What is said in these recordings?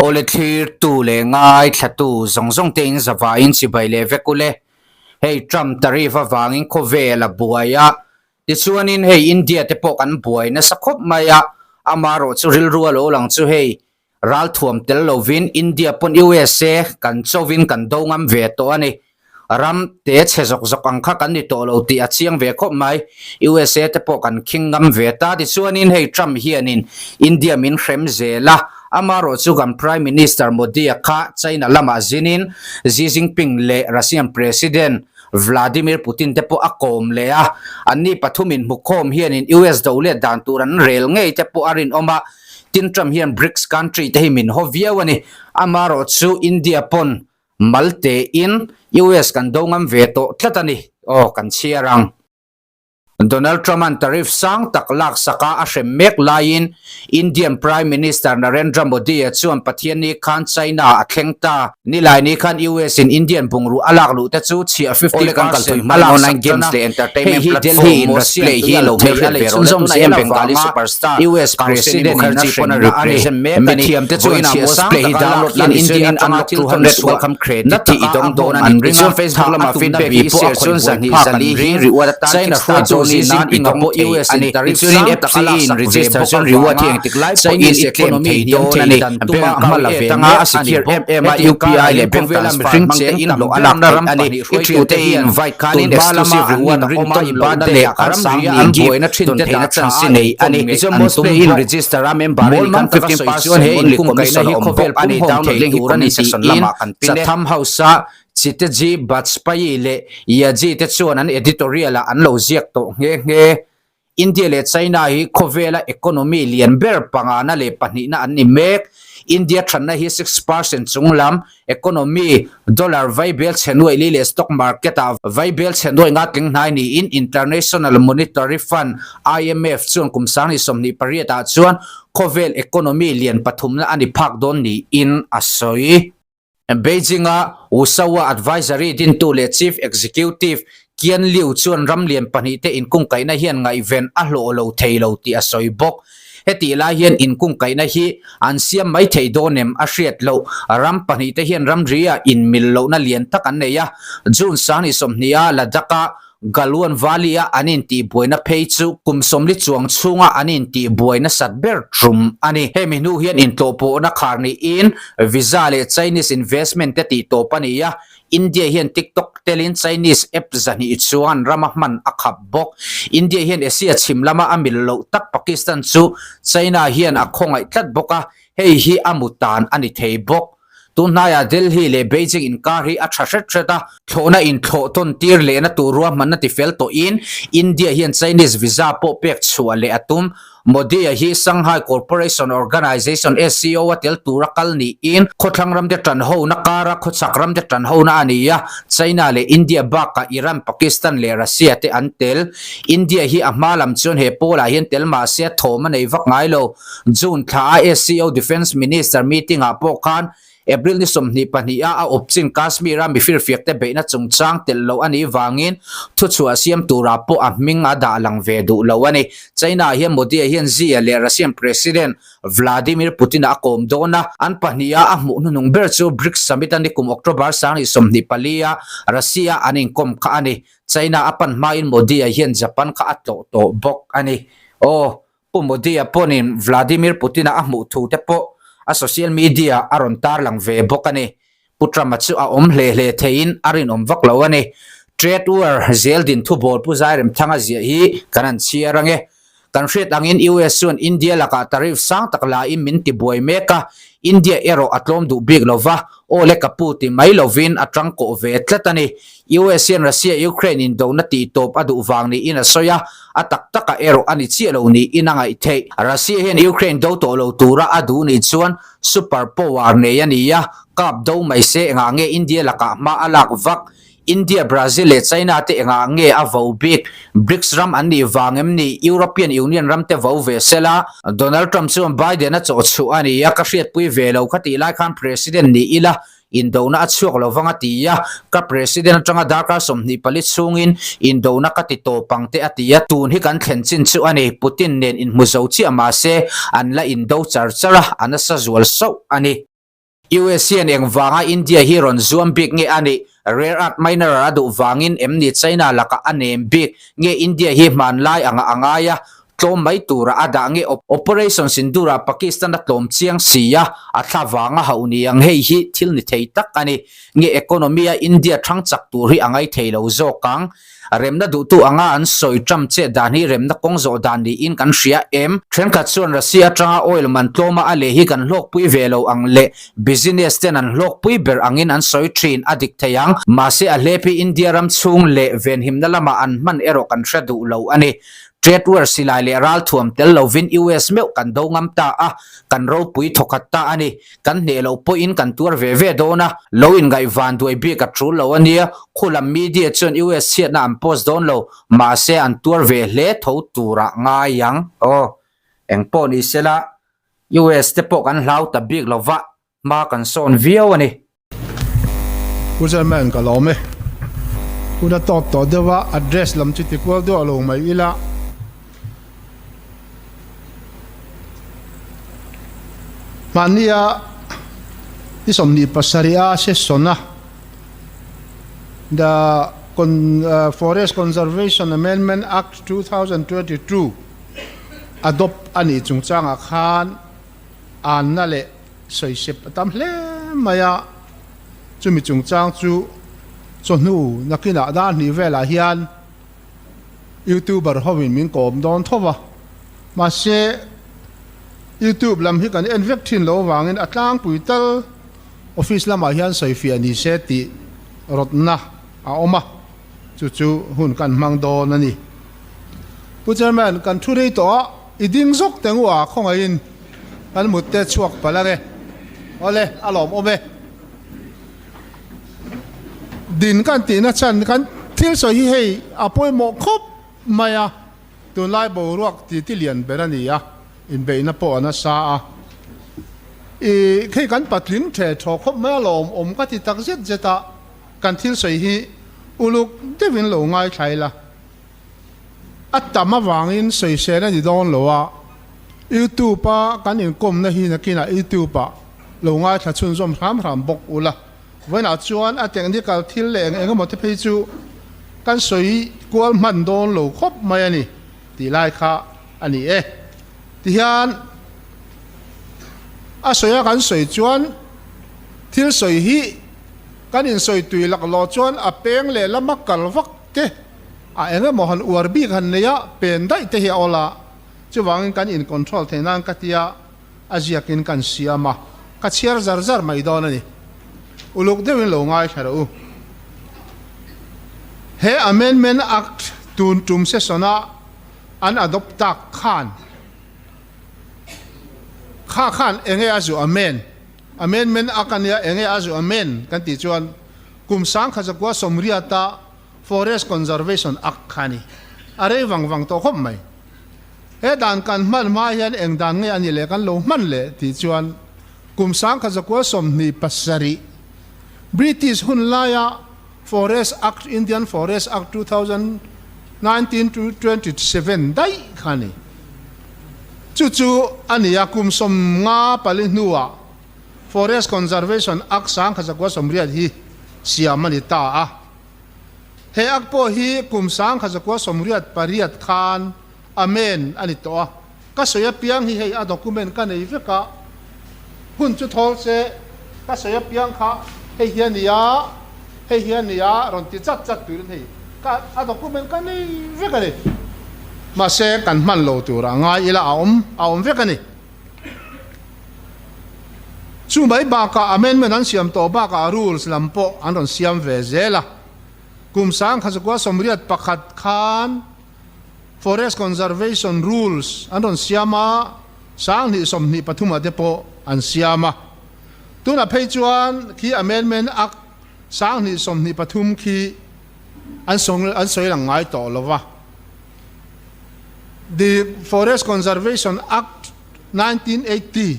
Awle thlirtu leh ngaithlatu zawng zawng te in zavaiin chibai leh vek ule. Hei Trump tariff avangin khawvel a buai a, tichuanin hei India te pawh kan buai nasa khawp mai a, amarawh chu rilru a lo lang chu hei Ralthuam tel lovin India pawn USA kan chovin kan do ngam ve tawh a ni. Ram te chhe zawk zawk ang kha kan ni tawh lo tih a chiang ve khawp mai. USA te pawh kan khing ngam ve ta. Tichuanin hei Trump hianin India min hrem zel a, amarawh chu kan Prime Minister Modi-a kha China lamah zinin Xi Jinping leh Russian President Vladimir Putin te pawh a kawm leh a. Anni pathumin hmukhawm hianin US do let dan tur an rel ngei te pawh a rinawm a. Tin Trump hian BRICS country te hi min haw viau a ni. Amarawh chu India pawn mal tein US kan do ngam ve tawh tlat a ni. Aw kan chhiar ang. Donald Trump-a'n tariff sang tak laksaka a hrem mek laiin Indian Prime Minister Narendra Modi-a chuan Pathianni khan China a thleng ta. Nilaini khan US-in Indian bungrua a lak luh te chu chhiah 50% a laksak tan a, hei hi Delhi in Russian tui a lo thei a lei chhunzawm zel avanga US President in a hremna a ni. Mithiam te chuan chhiah sang taka lak hian India atanga thil thawn chhuah na taka a nghawng an ring a, thah a tumna bi pawh a khawih buai phak an ring. China hruaitu Xi Jinping-a pawh US in tariff sang taka laksak ve bawk avanga Chinese economy hniam thei dan tuma hma la ve mek a ni bawk. Hetiang karah hian khawvela mihring cheng tam berna ram pahnih hruaitute hian tun hma lama an inrintawn lohna leh ramria an buaina thin te dah tha a inkawm ngeih an tum bawk. Mawlmang taka sawi chuan he inkungkaihna hi khawvel pum hawm thei tur a ni tiin Chatham House-a Chiteji Bajpayee leh Yaji te chuan an editorial-ah an lo ziak tawh nghe nghe. India leh China hi khawvela economy lian ber pangana leh pahnihna an ni mek. India thatna hi 6% chung lam economy, dollar vaibel chhe nuaih li leh stock market ah vaibel chhe nuaih nga tling hnai niin International Monetary Fund, IMF, chuan kum 2028 ah chuan khawvel economy lian pathumna a ni phak dawn niin a sawi. Beijing-a Wusawa Advisory dintu leh Chief Executive Qian Liu chuan ram lian pahnihte inkungkaihna hian ngaihven a hlawh lo thei lo tih a sawi bawk. Hetih lai hian inkungkaihna hi an siam mai thei dawn em a hriat loh. Ram pahnihte hian ramri-ah inmil lohna lian tak an nei a. June 20 a Ladakh-a Galwan Valley-a an intihbuaina phei chu kum 40 chuang chhunga an intihbuai nasat ber tum a ni. Hemi hnu hian intlawhpawhna khar niin Visa leh Chinese investment te tih tawp a ni a, India hian TikTok telin Chinese app 200 chuan rama hman a khap bawk. India hian Asia chhim lama a mil loh tak Pakistan chu China hian a khawngaih tlat bawk a, hei hi a mutan a ni thei bawk. Tunhnaiah Delhi leh Beijing inkar hi a tha hret hret a, thlawhna inthlawh tawn tir lehna tur ruahmanna tifel tawhin India hian Chinese visa pawh pek chhuah leh a tum. Modi-a hi Shanghai Cooperation Organization, SCO, a tel tura kal niin khawthlang ramte tanhona kara khawchhak ramte tanhona a ni a, China leh India bakah Iran, Pakistan leh Russia te an tel. India hi a hma lam chuan he pawlah hian tel mahse thawm a nei vak ngai lo. June thla a SCO Defence Minister meeting ah pawh khan April ni 22 a a awp chin Kashmir a mifirfiak te beihna chungchang telh loh a nih vangin thuchhuah siam turah pawh a hming a dah lang ve duh lo a ni. China ah hian Modi-a hian Xi-a leh Russian President Vladimir Putin-a a kawm dawn a, an pahniha a hmuh hnuhnung ber chu BRICS Summit a ni kum October 2024 a Russia an inkawm kha a ni. China a pan hmain Modi-a hian Japan kha a tlawh tawh bawk a ni. Aw. Pu Modi-a pawnin Vladimir Putin-a a hmuh thu te pawh a social media a rawn tarlang ve bawk a ni. Pu Trump-a chu a awm hle hle theiin a rinawm vak lo a ni. Trade war zel din thubawl Pu Zairemthanga ziah hi kan han chhiar ange. Kan hriat angin US chuan India lakah tariff sang tak laiin min tibuai mek a, India erawh a tlawm duh bik lova, aw le ka pu ti mai lovin a tangkawh ve tlat a ni. US hian Russia-Ukraine indona tihtawp a duh vang niin a sawi a, a tak takah erawh a ni chiah lo niin a ngaih theih. Russia hian Ukraine do tawh lo tura a duh nih chuan super power nei a ni a, kap do mai se engah nge India lakah hma a lak vak? India, Brazil leh China te engah nge a vo bik? BRICS ram an nih vang em ni? European Union ram te vo ve sela? Donald Trump chuan Biden a chawh chhuah a ni a, ka hriatpui ve lo kha tih lai khan President ni ila indona a chhuak lo vang a ti a, ka President atanga darkar 24 chhungin indona ka ti tawp ang te a ti a, tun hi kan thlen chin chu a ni, Putin nen inhmu zo chiah mahse an la indo char char a, a nasa zual sauh a ni. US hian engvanga India hi rawn zuam bik nge a nih? Rare earth mineral a duh vangin em ni China lakah a nem bik nge India hi hmanlai anga a ngai a, tlawm mai tura a dah nge Operation Sindoor ah Pakistan a tlawm chiang si a, a thla vanga hauh ni ang hei hi thil ni thei tak a ni. Nge economy a India thang chak tur hi a ngai thei lo zawk ang. Remna duhtu anga an sawi Trump chet dan hi remna kawng zawh dan niin kan hria em? Thenkhat chuan Russia atanga oil man tlawma a leh hi kan hlawkpui ve lo ang leh business ten an hlawkpui ber angin an sawi thin a dik thei ang. Mahse a hlep hi India ram chhung leh venhimna lamah an hman erawh kan hre duh lo a ni. Trade war silai leh ralthuam tel lovin US meuh kan do ngam ta a, kan ropui thawkhat ta a ni. Kan hneh loh pawhin kan tuar ve ve dawn a, lo inngaihvan duai bik a tul lo a nia. Khulam media chuan US chhiatna an post dawn lo, mahse an tuar ve hle tho turah ngai ang. Aw, eng pawh ni sela, US te pawh kan hlau ta bik lo va, hma kan sawn viau a ni. Pu Chairman ka lawm e. Hun a tawp tawh deuh a, address lam chu ti kual duah lo mai ila. Mahnia ni 27 a session a The Forest Conservation Amendment Act 2022 adopt a nih chungchangah khan anna leh sawisep a tam hle mai a, chumi chungchang chu chawhnu nakinah dar hnih velah hian Youtuber hovin min kawm dawn tho va, mahse Youtube lam hi kan en vek thin lo avangin a tlangpui tal office lamah hian sawifiah ni se tih rawtna a awm a, chu chu hun kan hmang dawn a ni. Pu Chairman, kan thu rei tawh a, i ding zawk teh ngu a, khawngaihin kan mut te chhuak palh ang e. Awle, a lawmawm e. Din kan tihna chhan kan thil sawi hi hei a pawimawh khawp mai a, tunlai boruak ti ti lian ber a ni a, inbeihna pawh a nasa a. I khei kan patling the thaw khawp mai a lawmawm ka ti tak zet zet a, kan thil sawi hi uluk deuhin lo ngaithla ila. A tam avangin sawisel a ni dawn lo a, YouTube a kan inkawmna hi nakinah YouTube ah lo ngaithla chhunzawm hram hram bawk ula. Vawiinah chuan a technical thil leh eng emaw te phei chu kan sawi kual hman dawn lo khawp mai a ni tih lai kha a ni e. Tihian a sawi a kan sawi chuan thil sawi hi kan insawi tui laklawh chuan a peng leh lama kal vak te a eng emaw han uar bik han nei a, pen daih te hi a awl a, chuvangin kan in control theih nan ka tia a ziakin kan siam a, ka chhiar zar zar mai dawn a ni. Uluk deuhin lo ngaithla rawh u. He Amendment Act tun tum session a an adopt tak khan kha khan enge a zu amen Amendment Act a nia enge a zu amen kan tih chuan kum 1980 Forest Conservation Act kha a ni. A rei vang vang tawh khawp mai. He dan kan hman hma hian eng dan nge a nih leh kan lo hman leh tih chuan kum 1927 British hun laia Forest Act, Indian Forest Act 2019 27 daih kha a ni. Chu chu a ni a, kum 54 hnuah Forest Conservation Act 1980 hi siam a ni ta a. He Act pawh hi kum 1988 khan amend a ni tawh a. Ka sawi apiang hi hei a document ka nei vek a, hun chu thawl se ka sawi apiang kha hei hi a ni a, hei hi a ni a rawn ti chat chat turin hei ka a document ka nei vek a ni. Mahse kan hman lo tur a ngai ila a awm a awm vek a ni. Chu mai bakah amendment an siam tawh bakah rules lam pawh an rawn siam ve zel a. Kum 1981 khan Forest Conservation Rules an rawn siam a, 2023 ah te pawh an siam a. Tunah phei chuan khi Amendment Act 2023 khi an sawi lang ngai tawh lo va. The Forest Conservation Act 1980,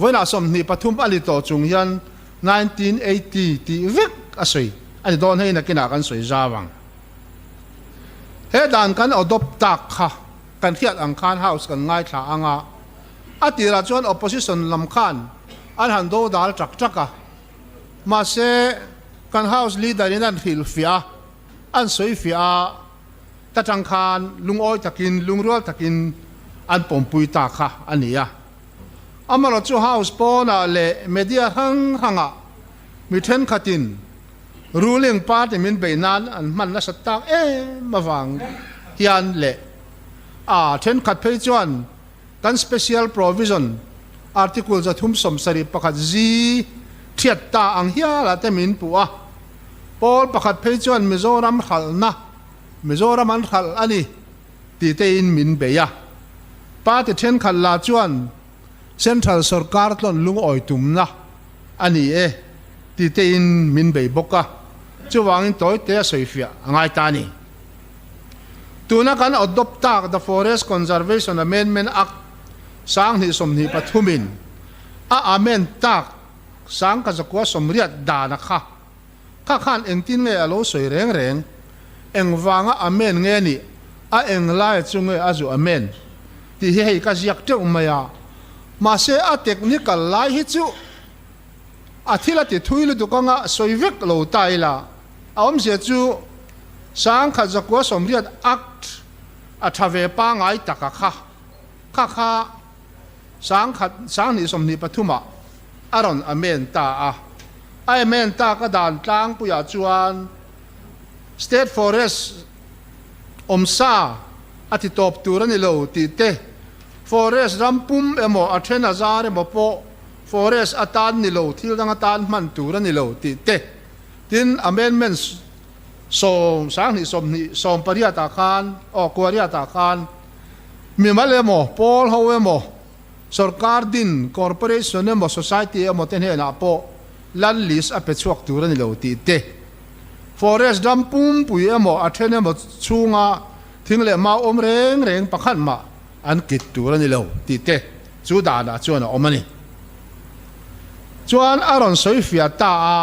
vawiinah 23 a ni tawh chung hian 1980 tih vek a sawi a ni dawn hei nakinah kan sawi zau ang. He dan kan adopt tak kha kan hriat ang khan House kan ngaithla ang a, a tirah chuan Opposition lam khan. an han do dal tak tak a. Mahse, kan House Leader in an hrilhfiah a, an sawifiah a, ta tang khan lungawi takin, lungrual takin an pawmpui ta kha a ni a. Amaherawhchu House pawnah leh media hrang hrangah mi thenkhatin ruling party min beih nan an hman nasa tak em avang hian leh a thenkhat phei chuan kan special provision article 371 zi thiat ta ang hialah te min puh a, pawl pakhat phei chuan Mizoram hralhna Mizoram an hralh a ni tih tein min bei a. Party thenkhat lah chuan Central sorkar tlawn lungawi tumna a ni e tih tein min bei bawk a, chuvangin tawi te a sawifiah a ngai ta a ni. Tuna kan adopt tak The Forest Conservation Amendment Act 2023 in a amend tak 1980 dana kha kha khan engtin nge a lo sawi reng reng? Engvanga amend nge nih a englai chu nge a zu amend tih hi hei ka ziak teuh mai a, mahse a technical lai hi chu a thil a ti thui lutuk anga sawi vek lo ta ila. A awmzia chu 1980 Act a tha ve pangai taka kha kha kha sangkhat 2023 ah a rawn amend ta a. A amend tak a dan tlangpuiah chuan State Forest awmsa a ti tawp tur a ni lo tih te, Forest ram pum emaw a then a zar emaw pawh Forest atan ni lo thil dang atan hman tur a ni lo tih te, Tin, amendment sawm, 2020, 18 ah khan, aw, kuariat ah khan mimal emaw, pawl ho emaw, sorkar din, corporation emaw, society emaw te hnenah pawh land lease a pe chhuak tur a ni lo tih te, forest ram pumpui emaw, a then emaw chhunga thing leh mau awm reng reng pakhat mah an kit tur a ni lo tih te chu danah chuan a awm a ni. Chuan a rawn sawifiah ta a.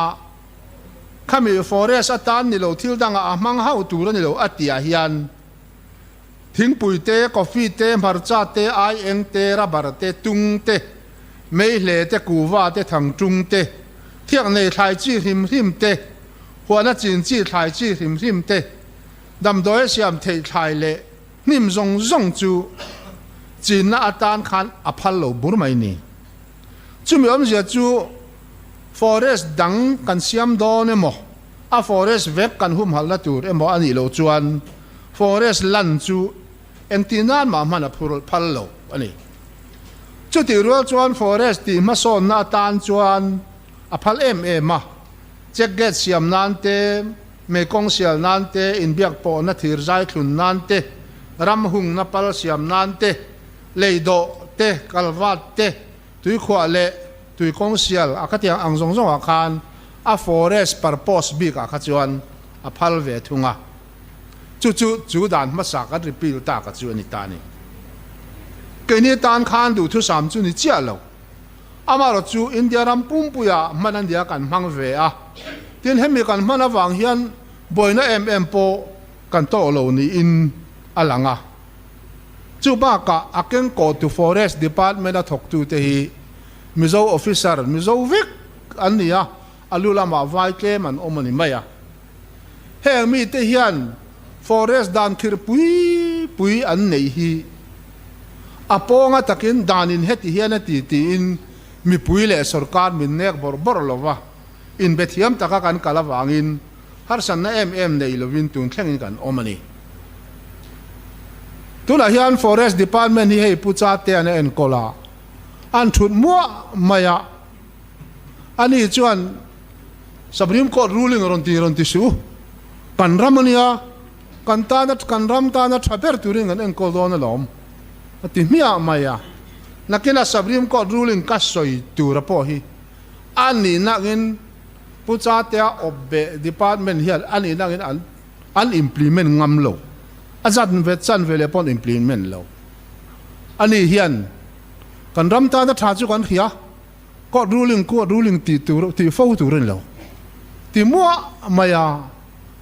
Khami forest atan ni lo thil dangah a hmang hauh tur a ni lo a tihah hian thingpui te, coffee te, hmarcha te, aieng te, rubber te, tung te, meihle te, kuva te, thangtung te, thiak nei thlai chi hrim hrim te, huana chin chi thlai chi hrim hrim te, damdawi a siam theih thlai leh hnim zawng zawng chu chinna atan khan a phal lo bur mai ni. Chumi awmzia chu forest dang kan siam dawn emaw, a forest vek kan humhalhna tur emaw a nih loh chuan forest lan chu engti nan mah hman a phur phal lo a ni. Chutih rual chuan forest tih hmasawnna atan chuan a phal em em a, check gate siam nan te, meikawng sial nan te, inbiak pawhna thir zai thlun nan te, ram hungna pal siam nan te, lei dawh te, kalvat te, tuikhuah leh tuikawng sial a khatiang ang zawng zawngah khan a forest purpose bikah kha chuan a phal ve thung a. Chu chu chu dan hmasa kan repeal ta ka chu a ni ta a ni. Keini tan khan duhthusam chu ni chiah lo. Amaherawh chu India ram pumpuiah hman a nia kan hmang ve a. Tin hemi kan hman avang hian buaina em em pawh kan tawk lo niin a lang a. Chu bakah a kengkawhtu Forest Department a thawktute hi Mizo officer, Mizo vek an ni a, a lu lamah vai tlem an awm a ni mai a. Heng mite hian Forest dan khirh pui pui an neih hi a pawnga takin danin heti hian a ti tiin mipui leh sorkar min nek bawrh bawrh lo va, inbethiam taka kan kal avangin Harsatna em em nei lovin tun thlengin kan awm a ni. Tunah hian Forest Department hi hei Pu Chatea'n a enkawl a, an thut muah mai a, ani chuan Supreme Court ruling rawn ti rawn ti suh, kan ram a nia, kan tana kan ram tana tha ber turin kan enkawl dawn alawm a ti hmiah mai a. Nakinah Supreme Court ruling ka sawi tura pawh hi a nihnakin Pu Chatea awpbeh department hian a nih nangin an an implement ngam lo. A zat ve chan ve leh pawh an implement lo. A ni hian kan ram tana tha chu kan hria, court ruling court ruling tih tur tih fo tur a ni lo. Ti muah mai a,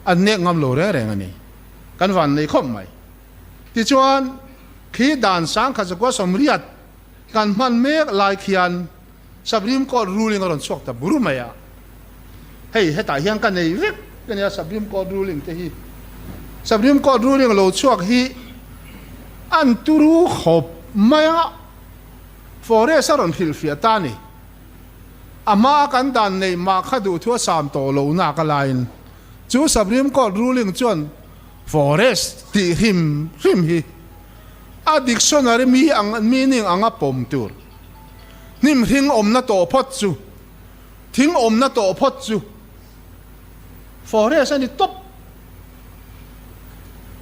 an nek ngam lo reng reng a ni. Kan van nei khawp mai. Tichuan khi dan 1980 kan hman mek lai khian. Supreme Court ruling a rawn chhuak ta bur mai a. Hei hetah hian ka nei vek a nia Supreme Court ruling te hi. Supreme Court ruling lo chhuak hi an turu khawp mai a, Forest a rawn hrilhfiah ta a ni. A hmaa kan dan neih mah kha duhthu a sam tawh lo nak a laiin chu Supreme Court ruling chuan Forest tih hrim hrim hi a dictionary mi ang meaning anga pawm tur. Hnim hring awmna tawh phawt chu, thing awmna tawh phawt chu Forest a ni tawp.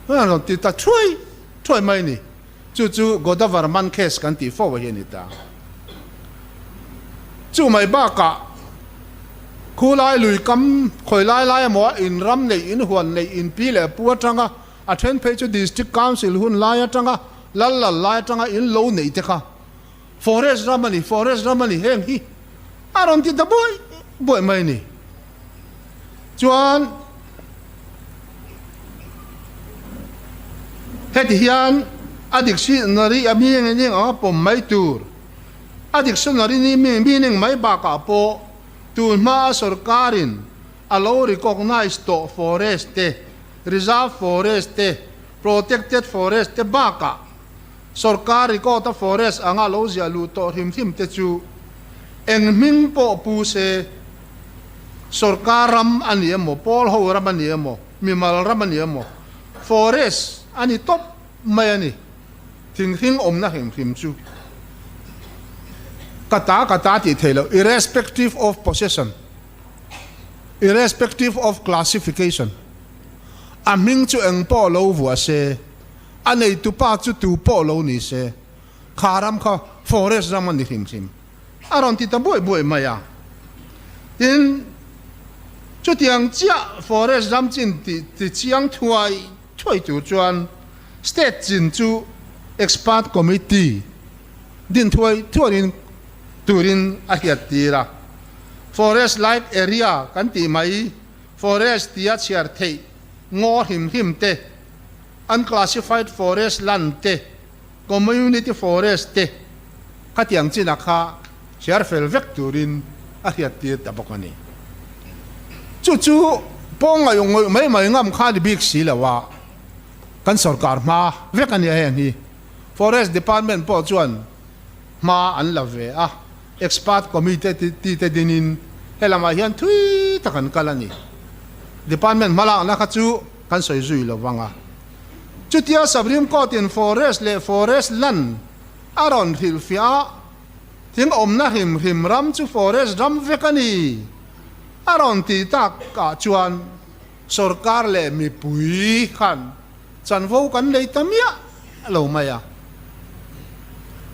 A rawn ti ta thuai thuai mai a ni. Chu chu Godavarman case kan tih fo hi a ni ta. Chu mai bakah khulai lui kam khawi lai lai emaw in ram neih, in huan neih, in pi leh pu atanga a then phei chu District Council hun lai atanga lal lal lai atanga in lo neih te kha Forest ram a ni, Forest ram a ni heng hi a rawn ti ta buai buai mai a ni. Chuan heti hian a dictionary a meaning anga pawm mai tur, a dictionary ni meaning mai bakah pawh tun hmaa sorkarin a lo recognise tawh forest te, reserve forest te, protected forest te bakah sorkar record a forest anga lo ziah luh tawh hrim hrim te chu eng hming pawh pu se, Sorkar ram a ni emaw, pawl ho ram a ni emaw, mimal ram a ni emaw, forest a ni tawp mai a ni. Thinghring awmna hrim hrim chu ka ta ka ta tih theih loh, irrespective of possession, irrespective of classification, a hming chu eng pawh lo vuah se, a neitupa chu tu pawh lo ni se, kha ram kha forest ram a ni hrim hrim. A rawn ti ta buai buai mai a. Tin, chutiang chiah forest ram chin tih ti chiang thuai thuai tur chuan state chin chu expert committee din thuai thuaiin turin a hiat tir a. Forest like area kan tih mai forest tia chhiar theih ngaw hrim hrim te, unclassified forest land te, Community Forest te khatiang chinah kha chhiar fel vek turin a hriattir ta bawk a ni. Chu chu pawng ngaih ngawih mai mai ngam kha a ni bik si lo a, kan sorkar hma vek a nia heng hi. Forest Department pawh chuan hma an la ve a, Expert Committee te dinin he lamah hian thui tak an kal a ni. Department hmalakna kha chu kan sawi zui lo vang a. Chutia Supreme Court in Forest leh Forest Land a rawn hrilhfiah a, thing awmna hrim hrim ram chu Forest ram vek a ni a rawn tih tak ah chuan sorkar leh mipui khan chanvo kan lei ta miah lo mai a.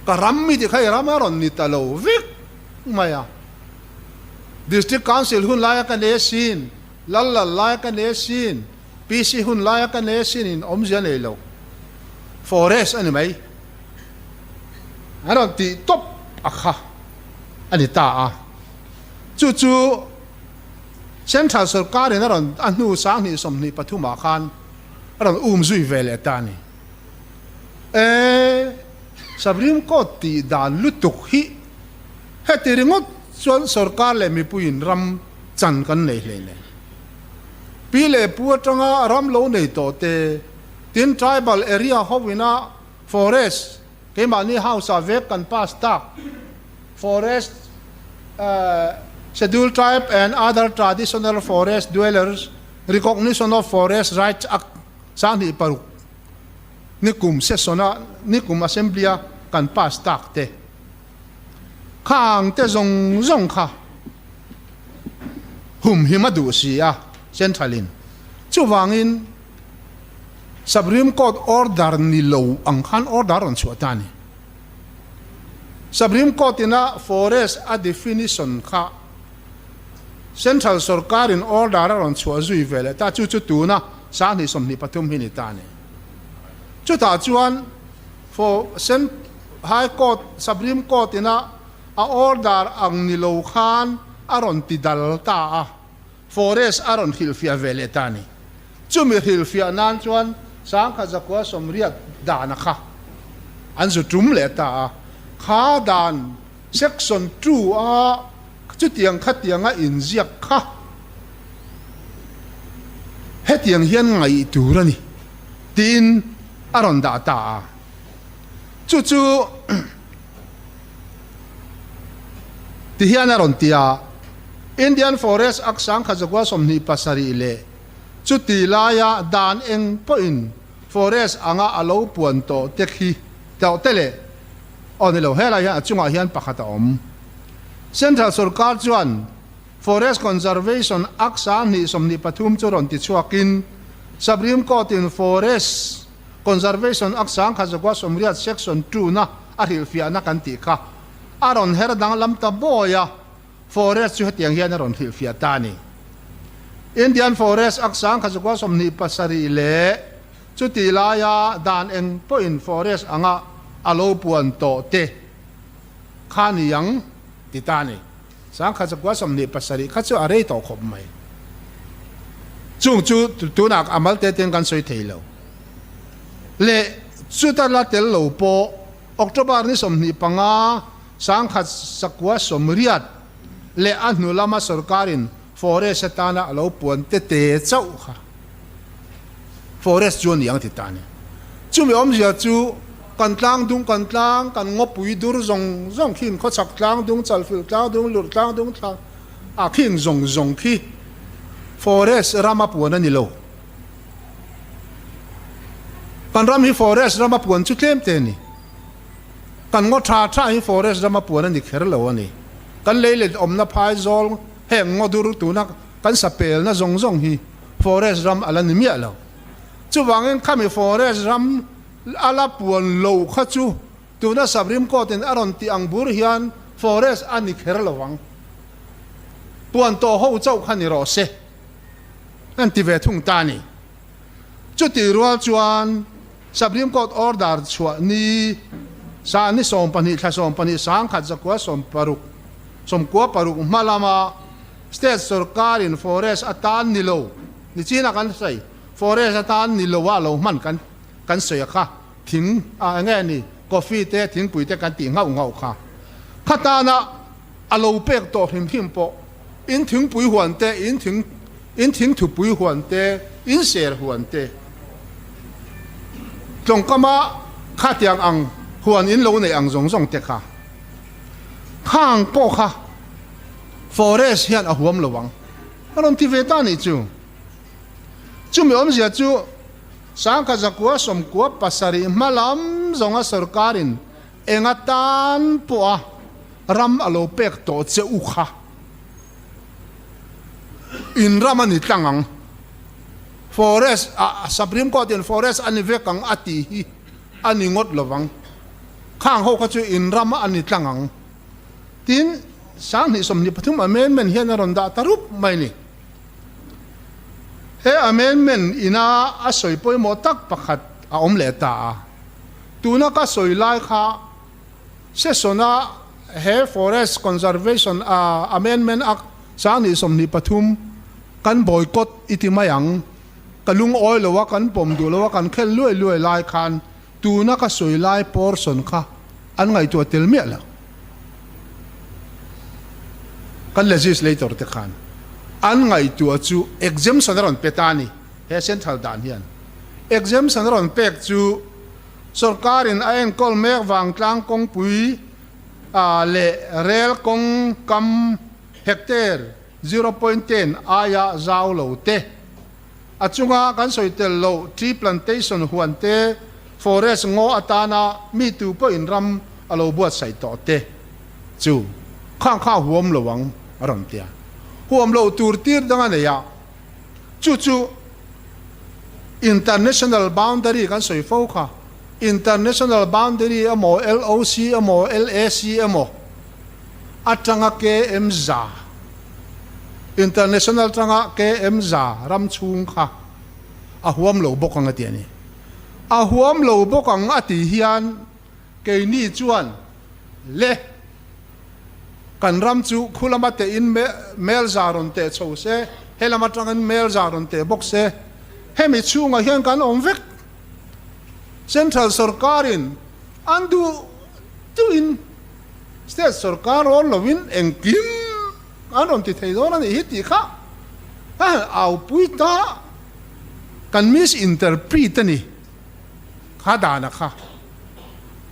Ka ram mi ti kha i ram a rawn ni ta lo vek mai a. District Council hun laia ka ne sin, lal lal laia ka ne sin, PC hun laia ka ne sin in awmzia nei lo. Forest a ni mai. An rawn tih tawp a kha a ni ta a. Chu chu Central sorkar in a rawn a hnu sanghnih 23 ah khan a rawn um zui ve leh ta a ni. E Supreme Court tih dan lutuk hi heti ringawt chuan sorkar leh mipuiin ram chan kan nei hlei nen. Pi leh pu atanga ram lo nei tawh te, tin tribal area ho ina forest keimahni house ah vek kan pass tak forest scheduled tribe and other traditional forest dwellers recognition of forest rights act 26 nikum session a nikum assembly a kan pass tak te khang te zawng zawng kha humhim a duh si a Central in. Chuvangin Supreme Court order ni lo ang khan order rawn chhuah ta a ni. Supreme Court ina forest a definition kha Central sorkar in order a rawn chhuah zui ve leh ta, chu chu tuna 2023 hi ni ta a ni. Chutah chuan for High Court, Supreme Court ina A order ang ni lo khan a rawn ti dal ta a, Forest a rawn hrilhfiah ve leh ta a ni. Chumi hrilhfiah nan chuan 1980 dana kha an zu tum leh ta a, kha dan Section 2 a chutiang khatianga inziak kha hetiang hian ngaih tur a ni tiin a rawn dah ta a. Chu chu ti hian a rawn ti a, Indian Forest Act 1927 leh chuti laia dan eng pawhin forest anga a lo puan tawh te khi tawh te leh aw ni lo helai hian a chungah hian pakhat a awm. Central sorkar chuan Forest Conservation Act 2023 chu rawn ti chhuakin Supreme Court in Forest Conservation Act 1980 Section 2 na a hrilhfiahna kan tih kha a rawn her danglam ta bawi a, Forest chu hetiang hian a rawn hrilhfiah ta a ni. Indian Forest Act 1927 leh chutih laia dan eng pawhin forest anga a lo puan tawh te kha ni ang ti ta a ni. 1927 kha chu a rei tawh khawp mai. Chung chu tunah a mal te ten kan sawi thei lo. Leh chuta la tel lo pawh October ni 25, 1980 leh a hnu lama sorkarin forest atana a lo puan te te chauh kha forest chu a ni ang ti ta a ni. Chumi awmzia chu kan tlang dung kan tlang, kan ngawpui dur zawng zawng khi khawchhak tlang dung, chalfilh tlang dung, lurh tlang dung thla ah khing zawng zawng khi forest rama puan a ni lo. Kan ram hi forest rama puan chu tlem te a ni. Kan ngaw tha tha hi forest rama puan a ni kher lo a ni. Kan lei let awmna phai zawl heng ngaw dur tuna kan sa pelna zawng zawng hi forest ram a la ni miah lo. Chuvangin khami forest ram a la puan lo kha chu tuna Supreme Court in a rawn tih ang bur hian forest a ni kher lo ang. Puan tawh ho chauh kha ni rawh se. An ti ve thung ta a ni. Chutih rual chuan Supreme Court order chhuah ni sa ni 12 thla 12 1160 96 hma lama state sorkarin forest atan ni lo ni chin a kan sawi forest atan ni lo a lo hman kan kan sawi a kha thing a enge ni coffee te thingpui te kan tih nghauh nghauh kha khatana a lo pek tawh hrim hrim pawh in thingpui huan te, in thing in thingthupui huan te, in ser huan te, tlawngkama khatiang ang huan in lo neih ang zawng zawng te kha khang pawh kha forest hian a huam lo ang a rawn ti ve ta nih chu. Chumi awmzia chu 1997 hma lam zawnga sorkarin Enga tan pawha ram a lo pek tawh che u kha in ram a ni tlang ang. Forest ah Supreme Court in forest a ni vek ang a tih hi a ni ngawt lovang. Khang ho kha chu in ram a ni tlang ang. Tin, 2023 amendment hian a rawn dah ta rup mai ni. He amendment ina a sawi pawimawh tak pakhat a awm leh ta a. Tuna ka sawi lai kha session-a he Forest Conservation Amendment Act 2023 kan boycott i ti mai ang, ka lungawi lo a, kan pawm duh lo a, kan khel luai luai lai khan tuna ka sawi lai portion kha an ngaihtuah tel miah lo. Kan legislator te khan an ngaihtuah chu exemption a rawn pe ta a ni. He central dan hian exemption a rawn pek chu sorkarin a enkawl mek vangtlang kawngpui leh rel kawng kam hectare 0.10 aia zau lo te, a chunga kan sawi tel loh tree plantation huan te, forest ngaw atana mi tu pawhin ram a lo buatsaih tawh te chu khang kha huam lo ang a rawn ti a. Huam loh tur tir dang a nei a. Chu chu international boundary kan sawi fo kha, international boundary emaw LOC emaw LAC emaw atanga KM za, international atanga KM za ram chhung kha a huam lo bawk ang a ti a ni. A huam lo bawk ang a tih hian keini chuan le Kan ram chu khu lama tehin mel za rawn teh chho se, he lam atangin mel za rawn teh bawk se, hemi chhungah hian kan awm vek. Central sorkarin an duh duhin State sorkar rawn lovin engkim an rawn ti thei dawn a nih hi tih kha a han aupui ta kan misinterpret a ni kha dana kha.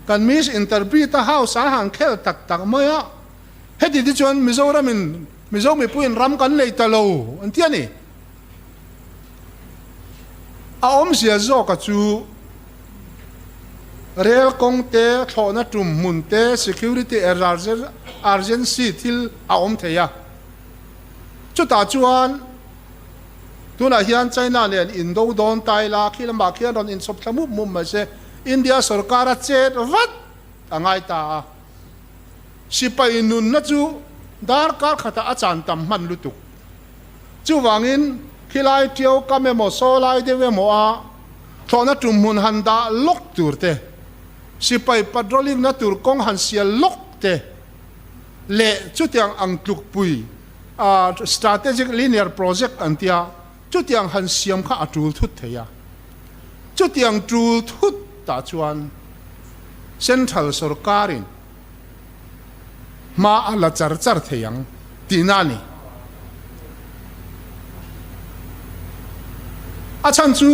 Kan misinterpret a house a han khel tak tak mai a, heti te chuan Mizoramin Mizo mipuiin ram kan nei ta lo an ti a ni. A awmzia zawka chu rel kawng te, thlawhna tum hmun te, security urgency thil a awm thei a. Chutah chuan tunah hian China nen indo dawn ta ila, khi lamah khian rawn inchhawp thla mup mup mai se, India sorkar a chet vat a ngai ta a. Sipai nunna chu darkar khatah a chan tam hman lutuk. Chuvangin, khilai ṭiau kam emaw saw lai deuh emaw a thlawhna tum hmun han dah lawk tur te, sipai patrolling na tur kawng han sial lawk te leh chutiang ang tlukpui a strategic linear project an tia chutiang han siam kha a ṭul thut thei a. Chutiang ṭul thut tah chuan Central sorkarin hma a la char char thei ang tihna a ni. A chhan chu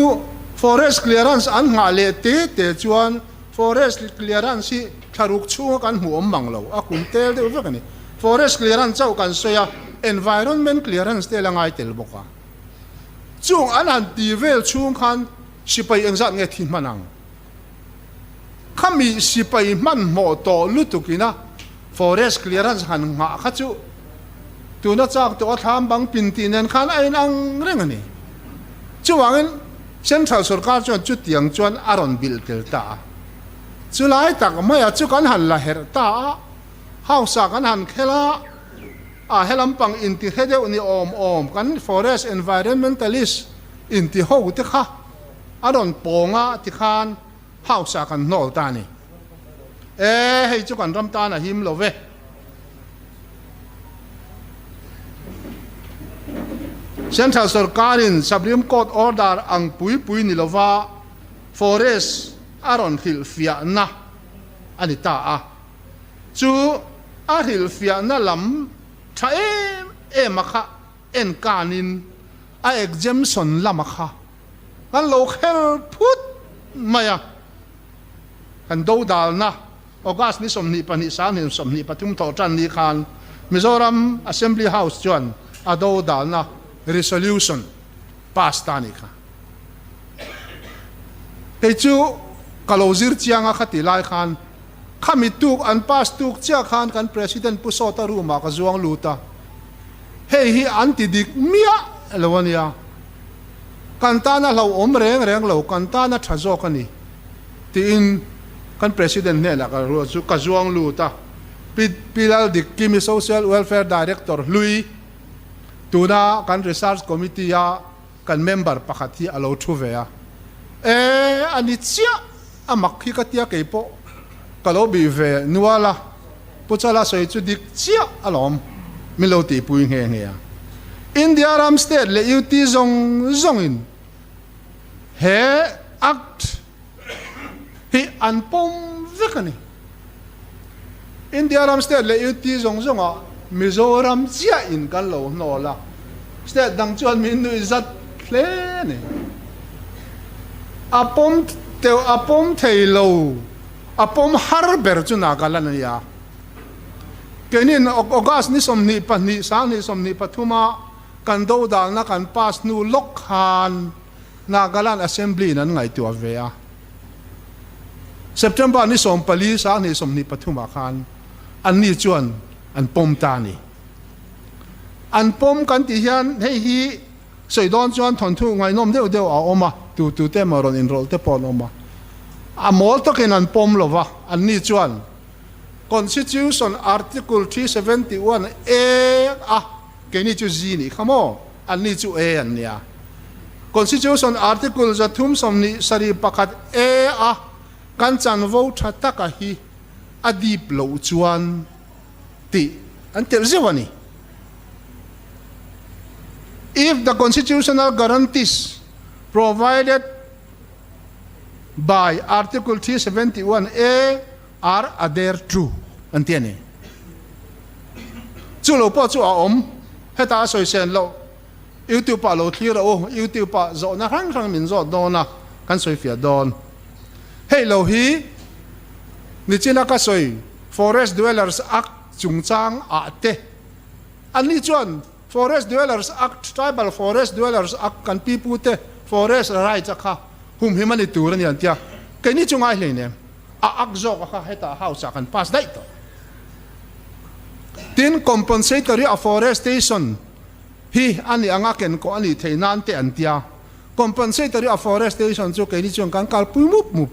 forest clearance an nghah leh te te chuan forest clearance hi thlaruk chhunga kan hmuh awm mang lo, a kum tel deuh vek a ni. Forest clearance chauh kan sawi a, environment clearance te la ngai tel bawk a. Chung an han ti vel chhung khan sipai engzat nge thi hman ang? Khami sipai hmanhmawh tawh lutuk ina forest clearance han nghah kha chu tuna chak tawh a thlam bang pin tih nen khan a inang reng a ni. Chuvangin Central sorkar chuan chutiang chuan a rawn bilh tel ta a. Chulai tak maia chu kan han la herh ta a, House ah kan han khel a, a he lampang intihre deuh ni awm awm kan forest environmentalist intiho te kha A rawn pawng a tikhan house ah kan hnawl ta a ni. E, hei chu kan ram tan a him lo ve. Central sorkarin Supreme Court order ang pui pui ni lova forest a rawn hrilhfiahna a ni ta a. Chu a hrilhfiahna lam tha em em a kha en kanin a exemption lama kha kan lo kher phut mai a, kan dodalna August ni 22 2023 thawh tan ni khan Mizoram Assembly House chuan a dodalna resolution pass ta a nih kha. Kei chu ka lo zir chiang a khati lai khan khami tuk an pass tuk chiah khan kan President Pu Sawta room ah ka zuang lut a, hei hi an ti dik miah lo a nia. Kan tana hlauhawm reng reng lo, kan tana tha zawk a ni, tiin kan President hnenah ka ruat chu ka zuang lut a. Pi Pi Laldikkimi Social Welfare Director hlui, tuna kan Research Committee a kan member pakhat hi a lo thu ve a. E, a ni chiah, a mak hi ka tia kei pawh ka lo bih ve nual a, Pu Chala sawi chu dik chiah alawm, min lo tihpui nghe nghe a. India ram state leh UT zawng zawngin he Act hi an pawm vek a ni. India ram state leh UT zawng zawngah Mizoram chiahin kan lo hnawl a, state dang chuan min nuih zat hle a ni. A pawm teuh a pawm thei lo. A pawm har ber chu Nagaland a ni a. Keinin August ni 22, 2023 a kan dodalna kan pass hnu lawk khan Nagaland Assembly in an ngaihtuah ve a. September ni 14, 2023 ah khan anni chuan an pawm ta a ni. An pawm kan tih hian hei hi Sawi dawn chuan thawnthu ngaihnawm deuh deuh a awm a, tu tu te emaw rawn inrawlh te pawh an awm a. A mawl takin an pawm lo va, anni chuan Constitution Article 371 A a, keini chu Z nih kha maw, anni chu A an nia. Constitution Article 371 A a kan chanvo tha taka hi a dip loh chuan tih an telh zeuh a ni. If the constitutional guarantees provided by Article 371 A are adhered to an ti a ni. Chu lo pawh chu a awm. Heta a sawi sen loh. YouTube ah lo thlir a u. YouTube ah zawhna hrang hrang min zawt dawn a, kan sawi fiah dawn. Hei lo hi nichina ka sawi Forest Dwellers Act chungchang ah te anni chuan Forest Dwellers Act, Tribal Forest Dwellers Act kan pipu te forest rights a kha humhim a ni tur a ni an tia. Keini chu ngai hleinem. A act zawk a kha hetah house ah kan pass daih tawh. Tin, compensatory afforestation hi a nih anga ken kawh a nih theih nan te an tia. Compensatory afforestation chu keini chuan kan kalpui mup mup.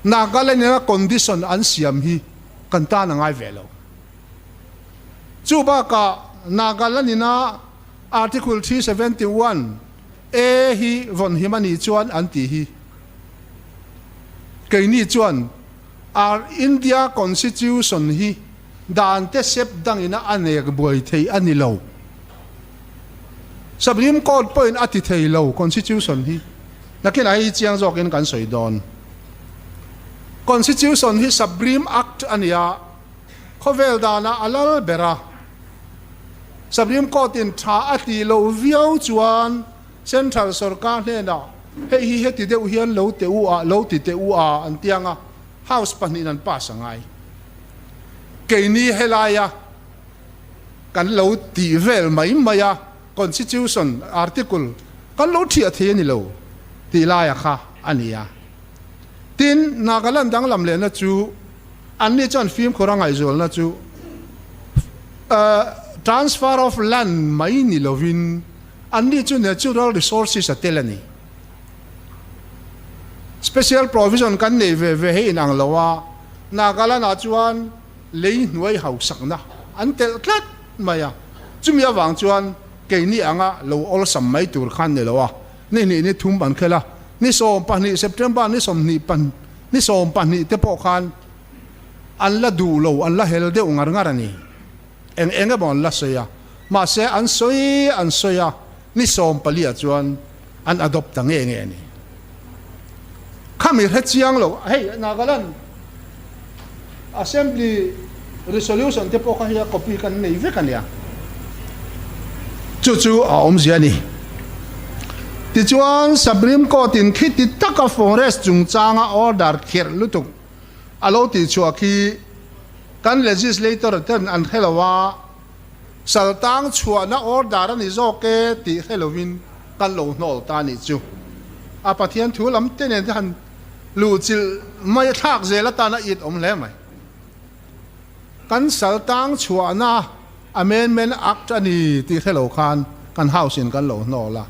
Nagaland ina condition an siam hi kan tan a ngai ve lo. Chu bakah Nagaland ina Article 371 A hi vawn him a nih chuan an tih hi keini chuan Our India Constitution hi dan te sep dangina a nek buai thei a ni lo. Supreme Court pawhin a ti thei lo Constitution hi. Nakinah hei hi chiang zawkin kan sawi dawn. Constitution hi Supreme Act a ni a, khawvel danah a lal ber a. Supreme Court in tha a tih loh viau chuan Central sorkar hnenah hei hi heti deuh hian lo teh u a, lo ti teh u a an ti ang a, House pahnihin an pass a ngai. Keini helaia kan lo tih vel mai mai a, Constitution article kan lo thiah thei a ni lo tih laia kha a ni a. Tin, Nagaland danglam lehna chu anni chuan fimkhur a ngaihzualna chu transfer of land mai ni lovin anni chu natural resources a tel a ni. Special provision kan nei ve ve hi inang lo a, Nagaland ah chuan lei hnuai hausakna an telh tlat mai a, chumi avang chuan keini anga lo awlsam mai tur khan ni lo a, ni hnih ni thum an khel a, ni 12 September ni 20 pan ni 12 te pawh khan an la duh lo, an la hel deuh ngar ngar a ni. Eng eng emaw an la sawi a, mahse an sawi an sawi a, ni 14 ah chuan an adopt ta nge nge a ni. Khami hre chiang lo, hei Nagaland Assembly resolution te pawh kha hei a copy kan nei vek a nia. Chu chu a awmzia a ni. Tichuan Supreme Court in khiti taka forest chungchanga order kherh lutuk a lo tihchhuah khi kan legislator ten an hre lo a, Saltang chhuahna order a ni zawk e tih hre lovin kan lo hnawl ta nih chu. A Pathian thu lam te nen te han luhchilh mai a thlak zel atan a it awm hle mai. Kan saltang chhuahna Amendment Act a ni tih hre lo khan kan House in kan lo hnawl a.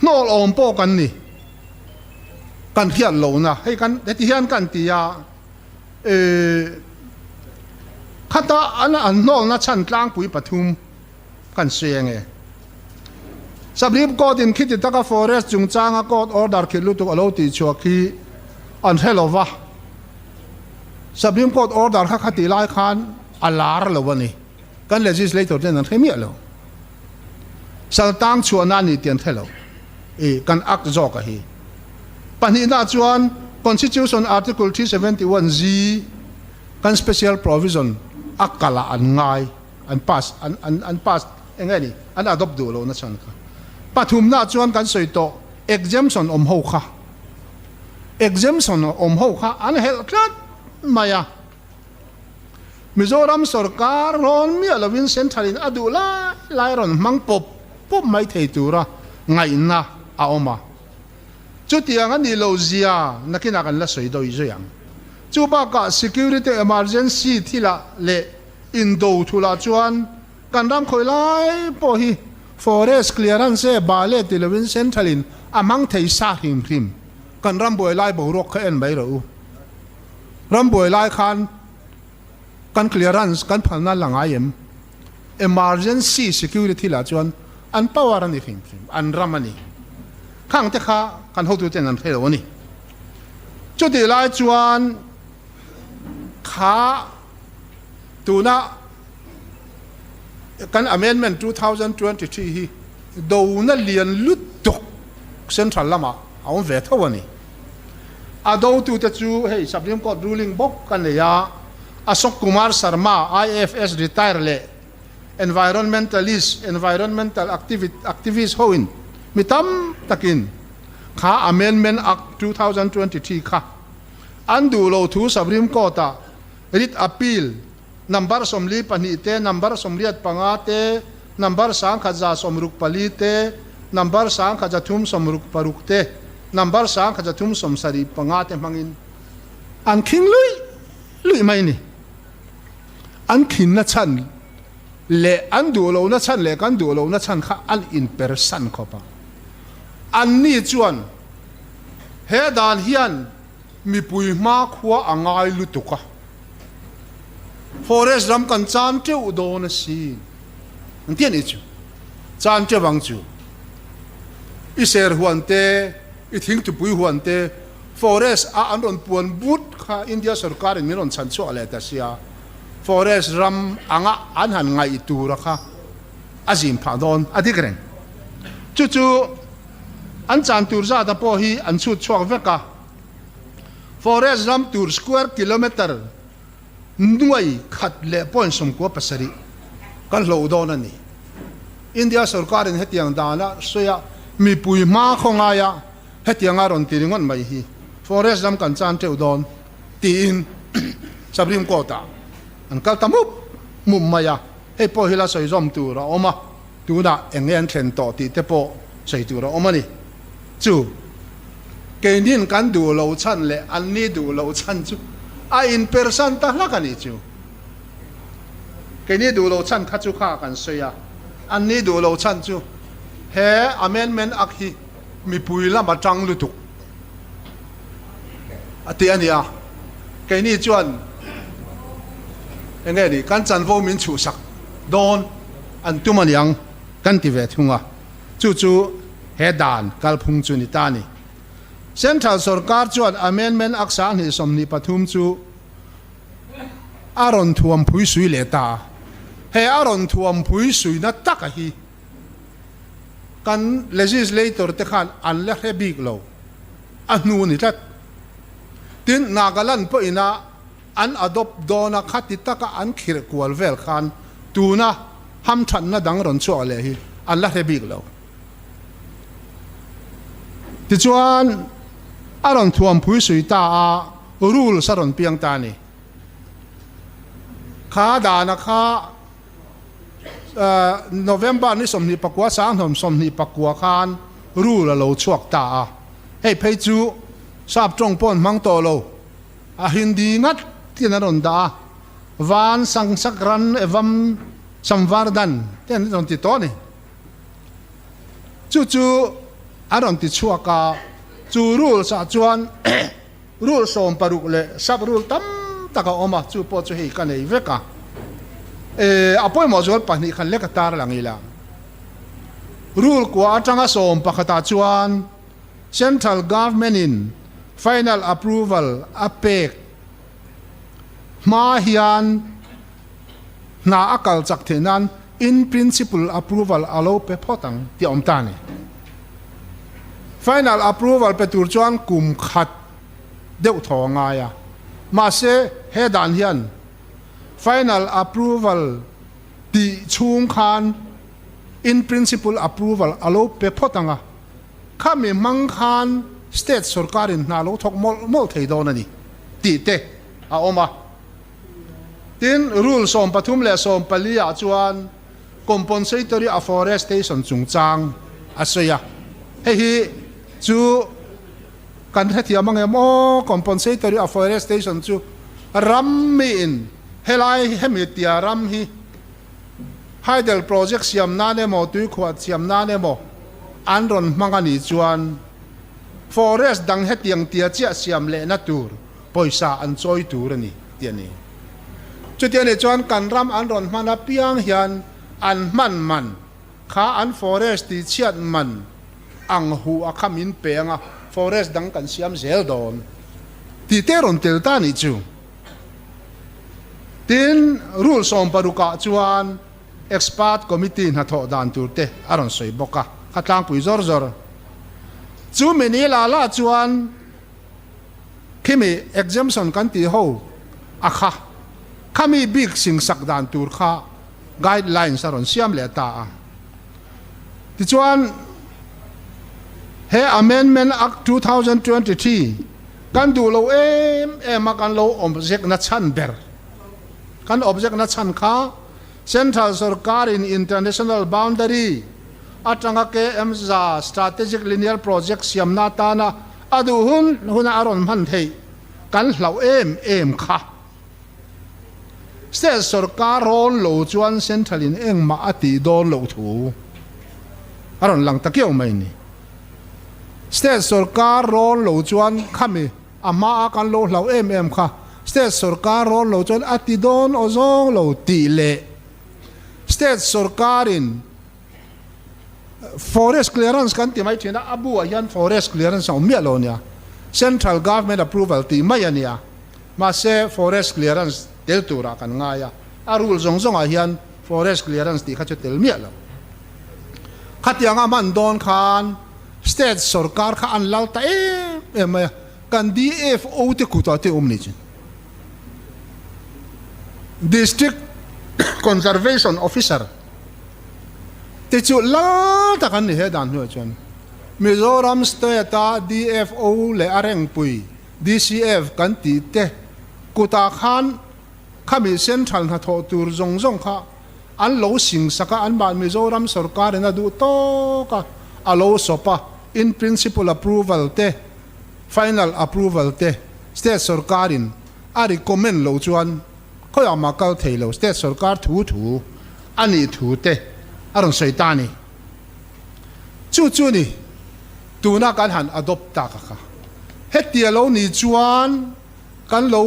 Hnawl awm pawh kan ni. Kan hriat lohna hei kan heti hian kan ti a. Khata an an hnawlna chhan tlangpui pathum kan sawi ang e. Supreme Court in khiti taka forest chungchanga court order khilh lutuk a lo tih chhuak hi an hre lo va. Supreme Court order kha khatih lai khan a lar lo a ni. Kan legislator ten an hre miah lo. Saltang chhuahna a ni tih an hre lo. I kan act zawk a hi. Pahnihna chuan Constitution Article 371G kan special provision a kalah an ngai, an pass, an an an pass eng nge ni, an adopt duh lohna chhan kha. Pathumna chuan kan sawi tawh exemption awm ho kha, exemption awm ho kha an helh tlat mai a. Mizoram sorkar rawn miah lovin Central in a duh lai lai rawn hmang pawp pawp mai thei tura ngaihna a awm a. Chutiang a nih loh zia nakinah kan la sawi dawi zui ang. Chu bakah security emergency thilah leh indo thulah chuan kan ram khawi lai pawh hi forest clearance e bale ti lovin Central in a hmang thei sa hrim hrim. Kan ram buai lai boruak kha en mai rawh u. Ram buai lai khan kan clearance kan phalna la ngai em? Emergency security lah chuan an power a ni hrim hrim, an ram a ni. Khang te kha kan hotu ten an hre lo a ni. Chutih lai chuan kha tuna kan amendment 2023 hi dona lian lutuk central lamah a awm ve tho a ni. A dotute chu hei Supreme Court ruling bawk a nei a, Ashok Kumar Sharma, IFS retire leh. Environmentalist, environmental activist hoin mi tam takin kha Amendment Act 2023 kha an duh lo thu Supreme Court-ah writ appeal number 42 te, number 85 te, number 1164 te, number 1366 te, number 1375 te hmangin an khing luih luih mai a ni. An khinna chhan leh an duh lohna chhan leh kan duh lohna chhan kha an inpersan khawp a. Anni chuan he dan hian mipui hmakhua a ngai lutuk a, forest ram kan chan teuh dawn asin an ti a nih chu. Chan teuh ang chu. I ser huan te, i thingtupui huan te, Forest a an rawn puan but kha India sorkar in min rawn chhan chhuak leh ta sia, forest ram anga an han ngaih tura kha a zin phah dawn a dik reng. Chu chu an chan tur zata pawh hi an chhut chhuak vek a, forest ram tur square kilometre nuai khat leh point 97 kan hloh dawn a ni. India sorkar in hetiang dana sawi a mipui hma khaw ngaia Hetianga rawn ti ringawt mai hi forest ram kan chan teuh dawn tiin Supreme Court ah an kal ta mup mup mai a, hei pawh hi la sawi zawm tur a awm a, tunah eng nge an thlen tawh tih te pawh sawi tur a awm a ni. Chu keinin kan duh lo chhan leh anni duh lo chhan chu a inpersan ta hlak a nih chu. Keini duh lo chhan kha chu kha kan sawi a, anni duh lo chhan chu he amendment Act hi mipui lam a tang lutuk a ti a nia, keini chuan eng nge ni kan chanvo min chhuhsak dawn an tum a niang kan ti ve thung a, chu chu he dan kalphung chu ni ta a ni. Central sorkar chuan Amendment Act 2023 chu a rawn thuam phui sui leh ta a, he a rawn thuam phui suina taka hi Kan legislator te khan an la hre bik lo, a hnu ni tlat. Tin, Nagaland pawhina an adopt dawna khati taka an khirh kual vel khan tuna hamthatna dang rawn chhuak leh hi an la hre bik lo. Tichuan, a rawn thuampui sui ta a, rules a rawn piang ta a ni. Kha dana kha. November ni 29 2029 khan rule a lo chhuak ta a, hei phei chu sap tawng pawh an hmang tawh lo, a Hindi ngat tin an rawn dah a, Van Sangsakran Evam Samvardan te an rawn ti tawh a ni. Chu chu an rawn ti chhuak a, chu rules ah chuan Rule 60 leh sub rule tam tak a awm a, chu pawh chu hei ka nei vek a. E, a pawimawh zual pahnih khan lek a tar lang ila. Rule kua atanga 11 ah chuan Central Government in final approval a pek hma hian hna a kal chak theih nan in principle approval a lo pe phawt ang tih a awm ta a ni. Final approval pe tur chuan kum khat deuh thaw a ngai a, mahse he dan hian final approval tih chhung khan in principle approval a lo pe phawt ang a, khami hmang khan state sorkarin hna lo thawk mawlh mawlh thei dawn a ni tih te a awm a. Tin, Rule 13 leh 14 ah chuan Compensatory Afforestation chungchang a sawi a, hei hi chu kan hrethiam ang em aw, Compensatory Afforestation chu ram miin helai hemi tia ram hi hydel project siam nan emaw tuikhuah siam nan emaw an rawn hmang a nih chuan forest dang hetiang tia chiah siam lehna tur pawisa an chawi tur a ni tih a ni. Chuti a nih chuan kan ram an rawn hman apiang hian an hman man kha an forest tih chhiat man ang huh a kha min pe anga forest dang kan siam zel dawn tih te rawn tel ta a nih chu. Tin, rule 60 ah chuan expert committee hnathawh dan tur te a rawn sawi bawk a, kha tlangpui zawr zawr. Chu mi ni la la chuan Khimi exemption kan tih ho a kha, khami bik singsak dan tur kha guidelines a rawn siam leh ta a. Tichuan, he Amendment Act 2023 kan duh lo em em a kan lo object na chhan ber, kan object na chhan kha Central sorkarin International Boundary atanga KM za Strategic Linear Project siamna atana a duh hun huna a rawn hman theih kan hlauh em em kha. State sorkar rawn lo chuan Central in engmah a tih dawn loh thu a rawn lang ta kiau mai ni. State sorkar rawn lo chuan khami a hmaa kan lo hlauh em em kha State sorkar rawn lo chuan a ti dawn aw zawng lo tih leh State sorkarin Forest clearance kan ti mai thin a, a bu ah hian forest clearance a awm miah lo a nia, Central Government approval tih mai a nia. Mahse forest clearance tel turah kan ngai a, a rule zawng zawngah hian forest clearance tih kha chu tel miah lo. Khatianga hman dawn khan state sorkar kha an lal ta em em mai a, kan DFO te kutah te awm ni chin. District Conservation Officer te chu lal tak an ni he dan hnuaiah chuan Mizoram State a DFO leh a rengpui DCF kan tih te kutah khan khami Central hnathawh tur zawng zawng kha an lo sing sak a, anmah Mizoram sorkarin a duh tawk a, a lo sawp a, in principle approval te, final approval te State sorkarin a recommend loh chuan khawiah mah kal thei lo, State sorkar thu thu a nih thu te a rawn sawi ta a ni. Chu chu ni tuna kan han adopt tak a kha. Hetia lo ni chuan kan lo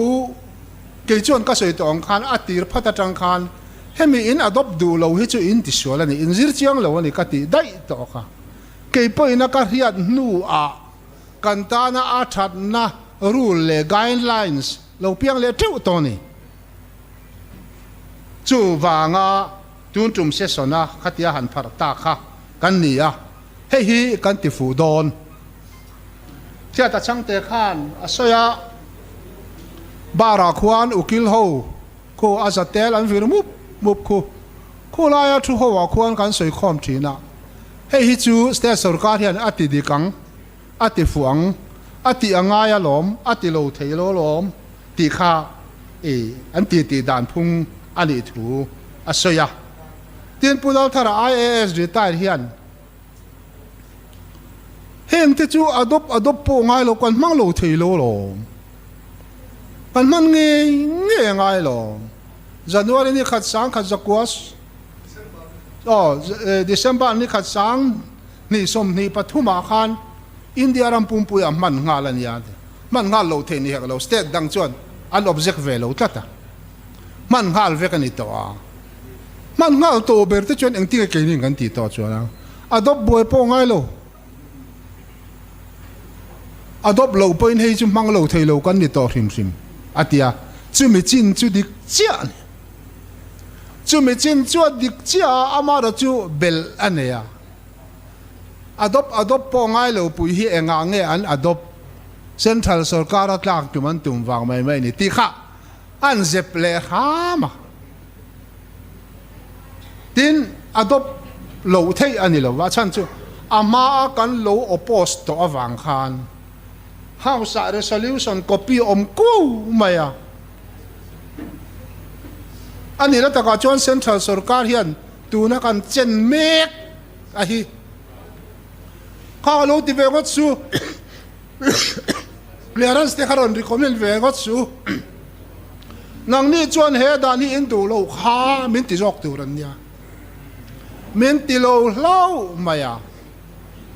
kei chuan ka sawi tawh ang khan a tir phat atang khan hemi in adopt duh lo hi chu in tisual a ni, in zir chiang lo a ni ka tih daih tawh a kha. Kei pawhin a ka hriat hnuah kan tana a thatna rule leh guidelines lo piang leh teuh tawh a ni. Chuvanga Tun tum session a khatia han pharh ta kha kan ni a, hei hi kan ti fuh dawn. Thiata changte khan a sawi a, bar ah khuan ukil ho khu a za tel an vir mup mup khu, khu laia thu ho ah khuan kan sawi khawm thin a, hei hi chu state sorkar hian a ti dik ang, a ti fuh ang, a tih a ngai alawm, a ti lo thei lo alawm tih kha i an ti tih dan phung a nih thu a sawi a. Tin, Pu Lalthara IAS retire hian heng te chu adopt adopt pawh ngai lo kan hmang lo thei lo alawm. Kan hman ngei ngei a ngai alawm. January ni khat sang khat zakua aw December ni khat sang hnih 23 ah khan India ram pumpui a hman nghal a nia. Hman nghal lo thei ni hek lo state dang chuan an object ve lo tlat a. Hman nghal vek a ni tawh a, hman nghal tawh ber te chuan engtin nge keini kan tih tawh chuan a, a dawp buai pawh ngai lo, a dawp loh pawhin hei chu hmang lo thei lo kan ni tawh hrim hrim a ti a, chumi chin chu dik chiah a ni. Chumi chin chu a dik chiah a, amaherawh chu belh a nei a, a dawp a dawp pawh ngai lo pui hi engah nge an a dawp Central sorkar a tlak tum an tum vang mai mai a ni tih kha. An zep leh hram a, tin a dawp loh theih a ni lo va, a chhan chu a hmaa kan lo oppose tawh avang khan House ah resolution copy awm kuau mai a. A nihna takah chuan Central sorkar hian tuna kan chen mek a hi kha a lo ti ve ngawt chu. Clearance te kha rawn recommend ve ngawt su. Nangni chuan he dan hi in duh lo kha min ti zawk tur an nia. Min ti lo hlauh mai a.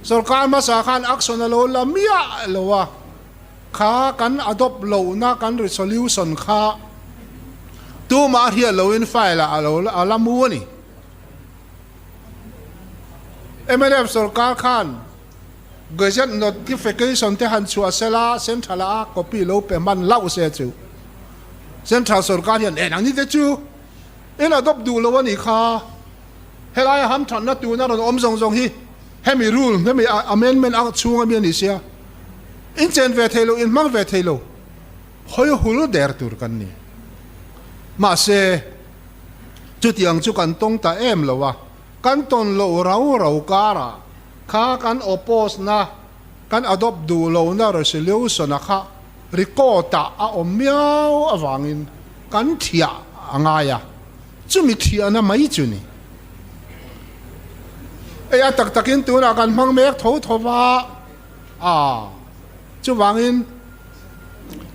Sorkar hmasa khan action a lo la miah lo a. Kha kan adopt lohna kan resolution kha tumah hriat loin file ah a lo a la mu a ni. Mnf sorkar khan Gazette notification te han chhuah se la, Central ah copy lo pe hman hlauh se chu Central sorkar hian en ang ni te chu in adopt duh lo a nih kha. Helai a hamthatna tuna rawn awm zawng zawng hi hemi rule, hemi amendment ang chhung ami a ni sia. In chen ve thei lo, in hmang ve thei lo, hawi hul der tur kan ni. Mahse. Chutiang chu kan tawng ta em lo a, kan tawn loh rau rau karah kha kan oppose na, kan adopt duh lohna resolution a kha record ah a awm miau avangin kan thiah a ngai a, chumi thiahna mai chu ni. Ei a tak takin tunah kan hmang mek tho tho va a, chuvangin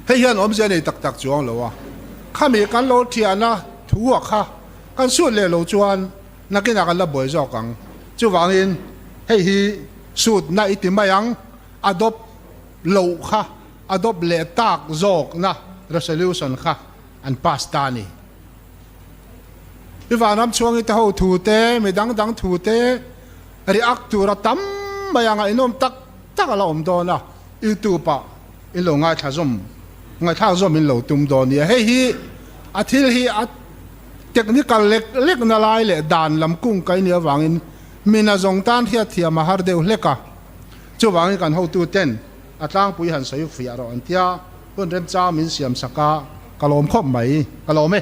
hei hian awmzia nei tak tak chuang lo a, khami kan lo thiahna thu a kha kan sut leh lo chuan nakinah kan la buai zawk ang. Chuvangin hei hi sutna i ti mai ang, adopt loh kha adopt leh tak zawkna resolution kha an pass ta a ni. I vanram chhuangi te ho thu te, mi dang dang thu te react tur a tam mai a, ngaihnawm tak tak a la awm dawn a, YouTube ah in lo ngaithla zawm, ngaihthlak zawm in lo tum dawn nia. Hei hi a thil hi a technical lek lek na lai leh dan lam kung kai nih avangin mina zawng tan hriat thiam a har deuh hlek a, chuvangin kan hotu ten a tlangpui han sawi fiah rawh an tia. Hun remchang min siam sak a, ka lawm khawp mai, ka lawm e.